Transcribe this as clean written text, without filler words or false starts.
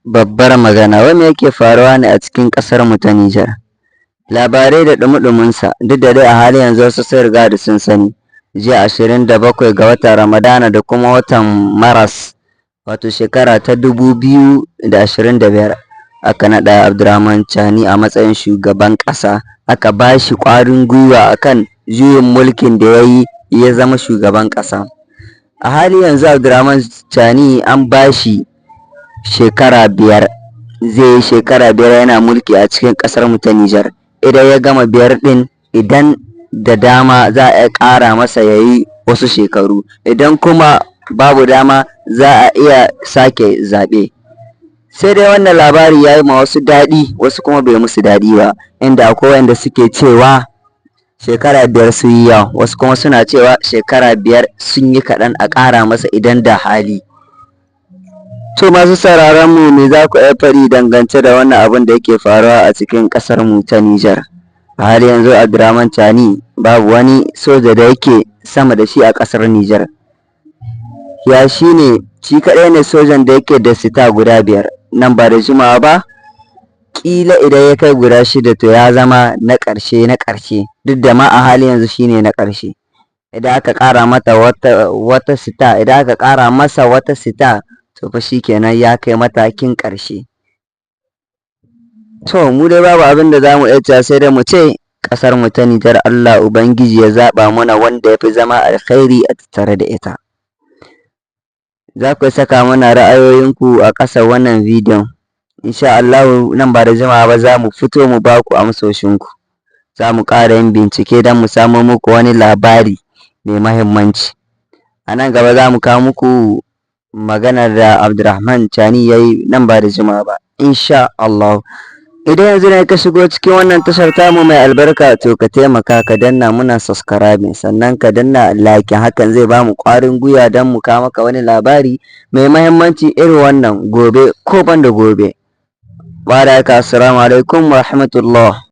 Babbar magana, wai me yake faruwa ne a cikin ƙasar mu ta Nijar? Labarai da ɗumi-ɗuminsa, duk da dai a halin yanzu wasu sun riga da sun sani. Jiya 27 ga watan Ramadana da kuma watan Maris, wato shekara ta 2025, aka naɗa Abdurrahman Chani a matsayin shugaban ƙasa. Aka ba shi ƙwarin gwiwa akan juyin mulkin da ya yi, ya zama shugaban ƙasa. A halin yanzu Abdurrahman Chani an ba shi shekara 5, zai yi shekara 5 yana mulki a cikin ƙasar mu ta Nijar. Idan ya gama 5 ɗin, idan da dama za a iya ƙara masa ya yi wasu shekaru, idan kuma babu dama za a iya sake zaɓe. Sai dai wannan labari ya yi ma wasu daɗi, wasu kuma bai musu daɗi ba, inda akwai wanda suke cewa shekara 5 sun yi yawa, wasu kuma suna cewa shekara 5 sun yi kaɗan, a ƙara masa idan da hali. To, masu sauraron mu, me za ku iya faɗi dangance da wannan abun da yake faruwa a cikin ƙasar mu ta Nijar? A halin yanzu Abdurrahman Chani, babu wani soja da yake sama da shi a ƙasar Nijar. Ya shi ne shi kaɗai ne sojan da yake da star guda 5, nan ba da jimawa ba ƙila idan ya kai guda 6, to ya zama na ƙarshe na ƙarshe, duk da ma a halin yanzu shi ne na ƙarshe. Idan aka ƙara mata wata star, idan aka ƙara masa wata star, to fa shi kenan ya kai matakin ƙarshe. To, mu dai babu abin da za mu iya cewa sai dai mu ce ƙasar mu ta Nijar, Allah Ubangiji ya zaɓa mana wanda ya fi zama alkhairi a tattare da ita. Za ku saka mana ra'ayoyinku a ƙasan wannan bidiyon. Insha Allahu nan ba da jimawa ba za mu fito mu ba ku amsoshinku. Za mu ƙara yin bincike don mu samo muku wani labari mai mahimmanci. A nan gaba za mu kawo muku maganar da Abdurrahman Chani ya yi nan ba da jimawa ba, insha Allahu. Idan yanzu ne ka shigo cikin wannan tashar tamu mai albarka, to ka taimaka ka danna muna subscribing, sannan ka danna like. Hakan zai bamu ƙwarin gwiwa don mu kawo maka wani labari mai mahimmanci irin wannan gobe ko banda gobe. Ba da haka, assalamu alaikum wa rahmatullah.